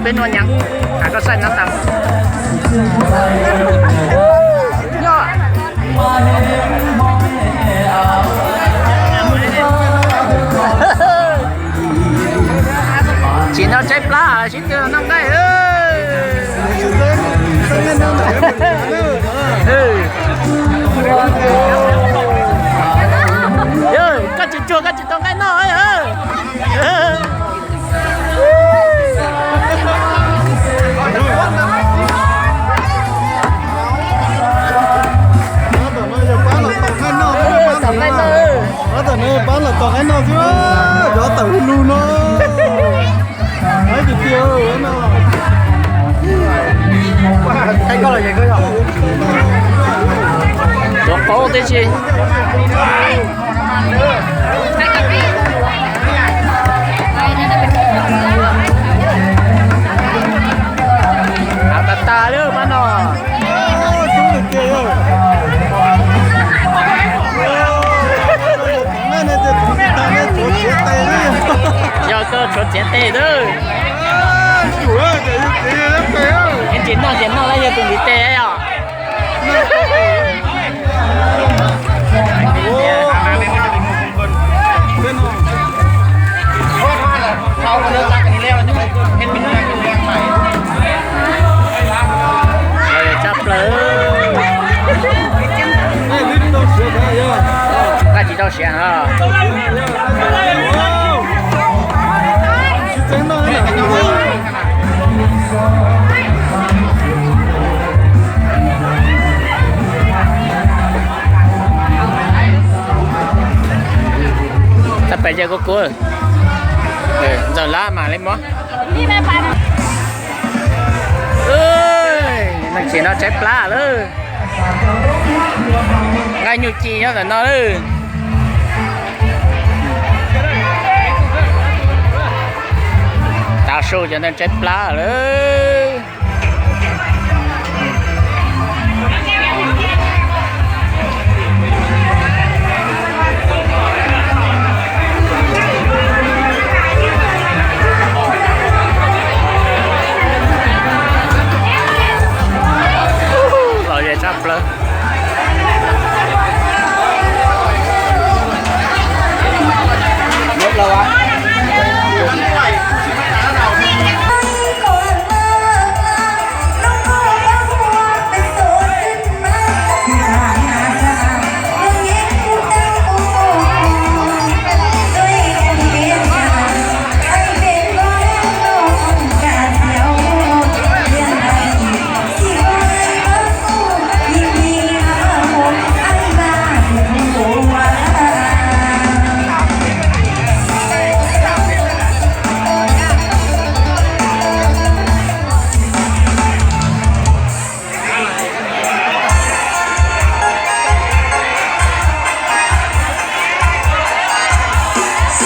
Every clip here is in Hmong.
Peb nuaj nyees, koj saib no tas. Tsis noj tshaib plab sib tw noj nqaij. Koj tsis tsuag koj tsis tau nqaij noj. Tam no pab los tau qaib no xwb, cov tawm lug no. Tuav qaub tib si. Tag tag lawm pab no. Yog koj tshuav txiav tes xwb. Yeej tsis noj ces noj los yog tus ntiv tes yog. Tshaj plaws. Koj tsis tau siav hos. Tab pais ze kuv kuv. Ntxawm Lab mam li muab. Neeg tsis noj tshaib plab lawm. Nqaij nyuj ci nyob ntawm no lawm. Tav su cov neeg tshaib plab lawm. Lom zem tshaj plaws.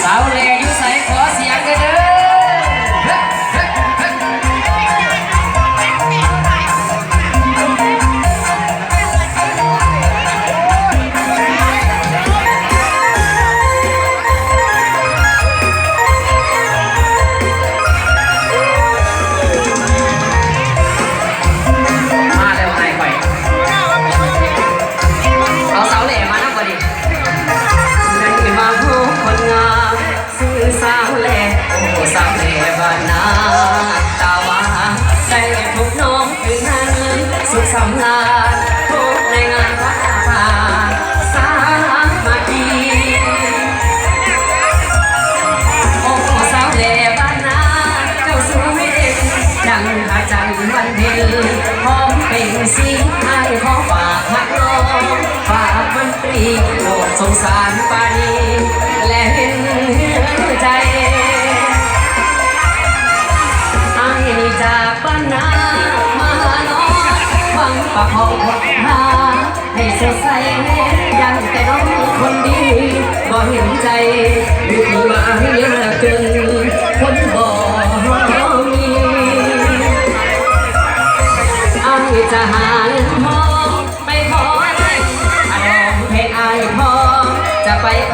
Xauv Les yus xaiv qhov xiav kawg. Xauv Les mas nab npog li. Neeg mas hu khon nga xwb xauv Les, xauv Les vas nas, tau vas daim phuv noo kwv neeg xub xam laj, phuv neeg vas pha xab mas kis. Xauv Les vas nas, cau xub dees, dang has tsaa vas ntes, hom pees xib hais hom pam has loo, pam vas plis, loos xoo xaav pas lis, lem hwj cai. Ai tsa pas nas mas no, faj pam hom pam ha, hais xav xaiv, yam tes no khon di, npog hwj cai, hwj mas yam kawg, khon npog mi. Ai tsa has hom pais hom, a loos phem ai hom, tsa pais